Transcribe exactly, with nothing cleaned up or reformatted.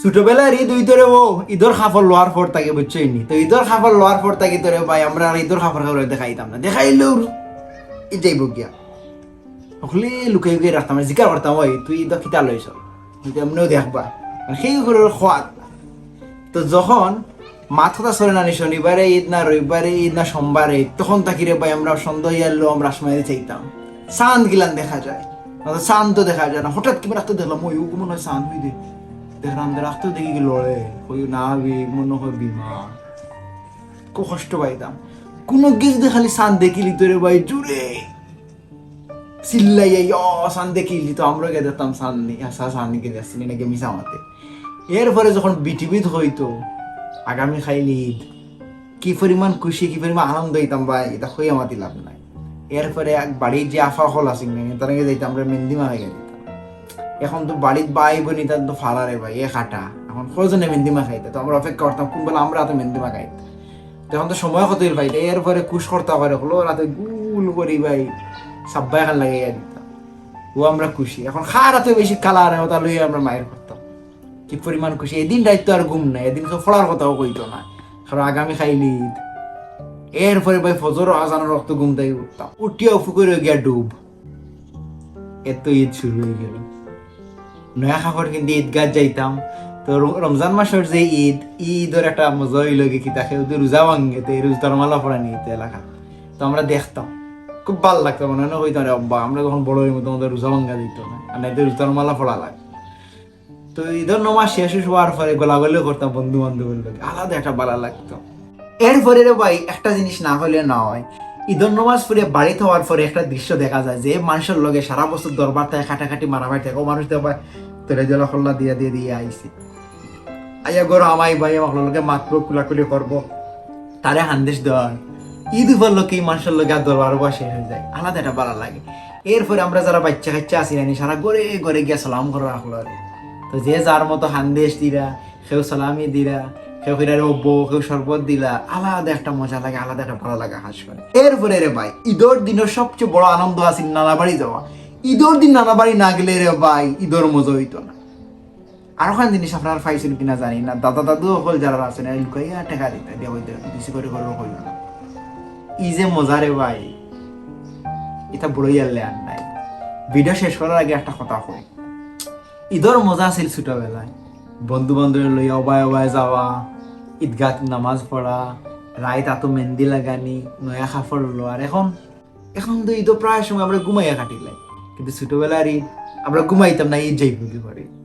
ছোটবেলার ঈদ অইতো রে বউ, ঈদর কাপড় লওয়ার পর থাকি, বুঝছো নি? তো ঈদর কাপড় লওয়ার পর থাকি তো রে ভাই, আমরা আর ঈদর কাপড় কারোরে দেখাইতাম না, দেখাইলেও ই যাইবো গিয়া। হকলে লুকাই লুকাই রাখতাম, জিকার করতাম, "ওই তুই ঈদ কিতা লইছ?" কিন্তু এমনেও দেখবা, মানে সেই করে খোয়াত। তো যখন মাত কথা চলে না নি, শনিবারে ঈদ না রবিবারে ঈদ না সোমবারে ঈদ, তখন থাকি রে ভাই আমরা সন্ধ্যা হইয়ার লো আমরা আসমানে চাইতাম, চান্দ গিলান দেখা যায়। অথচ চান্দ তো দেখা যায় না। হঠাৎ কিবা রাত্রে দেখলাম, "ওই, ও মনে হয় চান্দ হই দে।" দেখলাম যে রাত্রে দেখি কি লড়ে, কই না বি, মনে হয় বিমান। খুব কষ্ট পাইতাম। কোনো গিজ দে খালি চান্দ দেখিলি তো রে ভাই জুরে চিল্লাইয়া, "ইয়ো, চান্দ দেখিলি তো।" আমরা গিয়া দেখতাম চান্দ নি, হাছা চান্দ নি, গিয়া দেখছি নি নাকি মিছা মাতে। এরপরে যখন বিটিভিত হইতো, "আগামী খাইল ঈদ", কি পরিমাণ খুশি, কি পরিমাণ আনন্দ হইতাম ভাই, এটা কইয়া মাতি লাভ নাই। এরপরে এক বাড়ির যে আফা হল আছিল না, তার আগে যাইতাম আমরা মেহেন্দি মাখাইয়া দিতাম। এখন তো বাড়িত ভাই বোন ইতার তো ফাড়া রে ভাই, এক আটা। এখন কজনে মেহেন্দি মাখাইতা, তো আমরা অপেক্ষা করতাম কোন বেলা আমরা তো মেহেন্দি মাখাইতা। তো এখন তো সময় কত হইল ভাই, এরপরে কুশ করতা করে হলো রাতে গুল করি ভাই, সাব্বাই খান লাগাইয়া দিতাম। ও আমরা খুশি। এখন খার হাতে বেশি কালা আর ওটা লইয়া আমরা মায়ের করতাম। কি পরিমাণ খুশি। এদিন রাইত তো আর ঘুম নাই, এদিন তো ফড়ার কথাও কইতো না, কারণ আগামী খাইল ঈদ। এরপরে ভাই ফজর আজানর রক্ত ঘুম থাকি উঠতাম, উঠিয়া উফু করে গিয়া ডুব। এত ঈদ শুরু হয়ে গেল। নয়া কাপড় কিনতে ঈদগাহ যাইতাম। তো র-, রমজান মাসের যে ঈদ, ঈদর একটা মজা হইল কি, কি তাকে ওদের রোজা ভাঙে, তো এই রোজার মালা পড়া নিতে এলাকা। তো আমরা দেখতাম, খুব ভালো লাগতো, মনে হয় কইতাম, "রে আব্বা, আমরা যখন বড় হইব, তোমাদের রোজা ভাঙ্গা দিত না, আর নাইতে রোজার মালা পড়া লাগে।" তো ঈদর নমাজ শেষ হওয়ার পরে গোলাগুলি করতাম বন্ধু বান্ধবের লগে, আলাদা একটা ভালো লাগতো। এরপরে রে ভাই, একটা জিনিস না হইলে না হয়, ঈদর নমাজ পড়ে বাড়িত হওয়ার পরে একটা দৃশ্য দেখা যায় যে মানুষের লগে সারা বছর দরবার থাকে, কাটাকাটি মারামারি থাকে, ও মানুষ দেখবা তোরে জলা খল্লা দিয়া দিয়ে দিয়ে আইছে, আইয়া গরো আমাই ভাই আমার লগে মাতবো, কুলাকুলি করবো, তারে হান্দেশ দেওয়া হয়। ঈদ উপলক্ষে এই মানুষের লগে আর দরবার বসে হয়ে যায়, আলাদা একটা ভালো লাগে। এরপরে আমরা যারা বাচ্চা কাচ্চা আছি না, সারা ঘরে ঘরে গিয়া সালাম করে রাখলো আর। তো যে যার মতো হান্দেশ দিরা, কেউ সালামি দিরা, কেউ কইরা রে অব্বো, কেউ শরবত দিলা, আলাদা একটা মজা লাগে, আলাদা একটা ভালো লাগা কাজ করে। এরপরে রে ভাই, ঈদর দিনের সবচেয়ে বড় আনন্দ আছিল নানা বাড়ি যাওয়া। ঈদর দিন নানা বাড়ি না গেলে রে ভাই, ঈদর মজা হইতো না। আর ওখান জিনিস আপনারা পাইছেন কিনা জানি না, দাদা দাদু সকল যারা আছেন, এই লুকাইয়া টাকা দিতে দিয়ে হইতে দিছি করে করে হইল না। এই যে মজা রে ভাই, এটা বড় ইয়ারলে আর নাই। ভিডিও শেষ করার আগে একটা কথা কই, ঈদর মজা আছিল ছোটবেলায়, বন্ধু বান্ধব লইয়া ওবায় ওবায় যাওয়া, ঈদগাহ নামাজ পড়া, রাইত আতো মেহেন্দি লাগানি, নয়া কাপড় লো। আর এখন, এখন তো ঈদ প্রায় সময় আমরা ঘুমাইয়া কাটিলাই, কিন্তু ছোটবেলার ঈদ আমরা ঘুমাইতাম না, ঈদ যাইব কি করে।